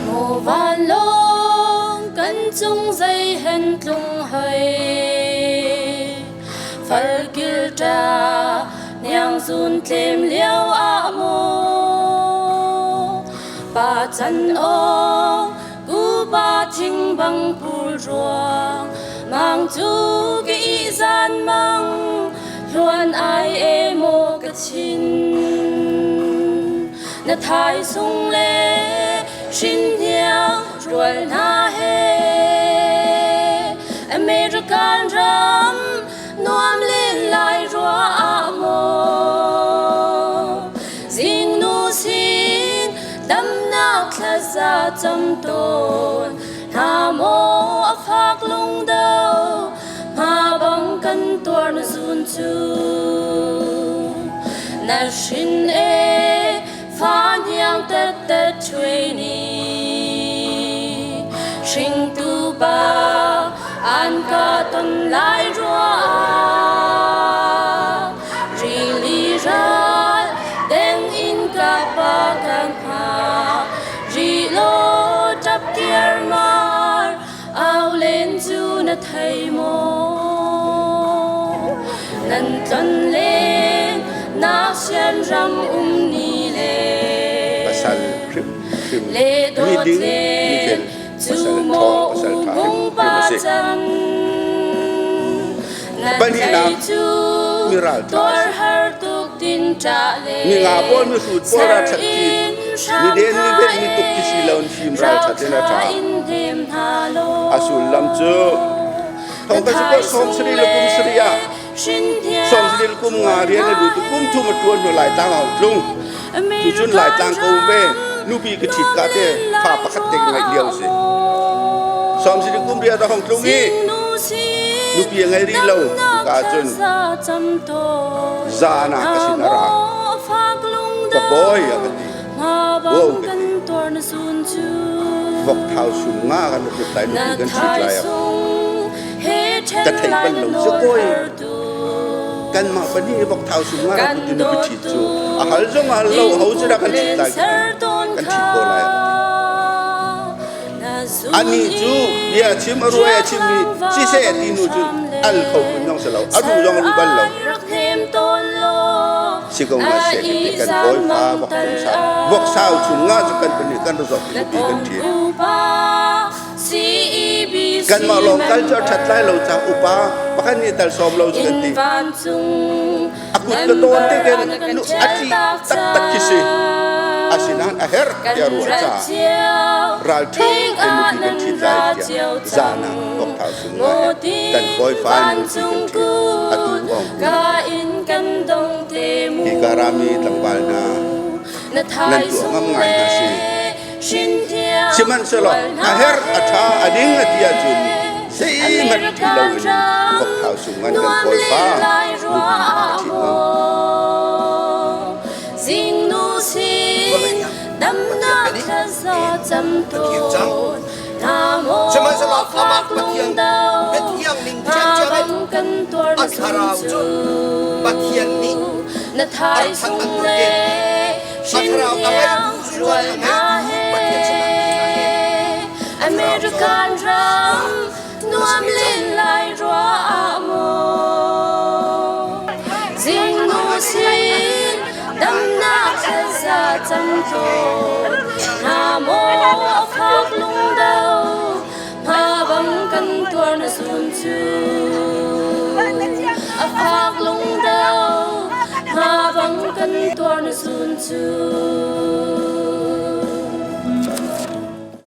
Maw vanlawng kan cung zei hen tlung hoi Falkil ṭa niang zun tlem lio ah maw Pa chan awng Pupa thing bang pul ruang mang cu ka ihzan mang hluan ai e maw ka chin na thai sung le hrin hniang rual hna he American ram nuam len lai rua ah maw zingnu sin damnak thlaza cam tawn hna maw a fak lungdo hma bang kan tuar na zun cu na hrin e fa hniang tettet ṭhui ni hringtu pa an ka ton lai rua rili ral deng in ka pa kan hma ri law ṭap tiar mar au len cu na thei maw nan tlon len nak sian ram um ni le pasal hrimhrim le dawt mi ding le mi fel cu pasal maw ṭhawng pasal ṭha hung hrimhrim pa a si chan nan Pahnihnak, tlei cu mi ralṭha a tuar si. har tuk tin ṭah le Mi nga pawl mi hrut pawl ser ralṭhat khi in mi hram den mi hna vet mi tuk e khi si lo in fim ralṭhat in a rauthla ṭha. in hnem hna law A sullam cu na thong ka si ko som thaisung sari le le kum sari ah hrin som hniang sari le kum nga rual rian hna a lut kum he thum a ṭuan hnu lai tlang hau tlung. Cucun American Laitlang ko ve ram nupi ka ṭhit nuam ka te len fa lai pakhat te rua ka ngeih lio ah si. maw Som sari kum riat a hong tlung i Zingnu sin nupi a ngei rih lo damnak ka ahcun thlaza cam tawn zan ah hna ka sin a ra. maw fak Ka lungdo bawi a ka ti. hma Wow bang ka kan ti. tuar na sun cu Vok thau sum nga kan put lai na nupi kan ṭhit lai ah. thaisung he Ka ṭhen theih lai bal na lo nawl si kawi. har tu Kanmah pahnih vok thau sum nga kan rak put in nupi ṭhit dawtu cu a hal zong a hal lo ho cu dah kan ṭhit len lai ka ti. ser tawn Kan kha ṭhit ko lai a ka ti. na zun Anih cu in bia a chim a ruai a chimmi riaklang va siseh bang ti nu cu hram le al kho phun zong si lo a ruh ser zong a ruh bal lo ai rak hnem tawn law si ko a nga seh kan ti kan izan kawi fa mang vok tal tum sa ah vok sau chung nga cu kan pahnih kan ra zawt na nupi kan thong ṭhi upa CEBC kanmah lawng kal cu a ṭhat lai lo member cang upa pakhat nih tal sawm lo cu kan in ti vancung a kut ka tawn member te ken ah na kan nu a ṭih ṭialtak taktak khi si cang asinain a herh kan tiah ruah rat caah cio ralṭha tik in ah nupi kan nan ṭhit ra lai tiah cio zan cang ah vokthau sung maw ngai kan tin kawifa nupi kan vancung ṭhit atu kut ong ka in kan dong te mu hi karami tlangval hna na nan tuah ngam thaisung ngai le hna si hrin hniang sihmanhsehlaw rual a hna herh a he ṭha a ding a ti ahcun zeihmanh ṭih American loin ram vokthau sung ngan kan nuam kawifa len lai nupi rua a ah ṭhit ngam maw zingnu sin damnak thlaza cam tawn hna maw Sihmanhsehlaw amah fak Pathian lungdo biathiang ning hna ṭhiamṭhiam in bang kan tuar a na sun thlarau cu cu Pathian nih na a rak thaisung thanh an le tuah A hrin thlarau a hniang ngeitu zungzal rual a hna ngeitu he Pathian sinah mi hna he a thlarau cu American ram a si nuam ve cang. len lai rua ah maw zingnu sin damnak thlaza cam tawn hna maw fak lungdo hma bang kan tuar na sun cu a fak lungdo hma bang kan tuar na sun cu.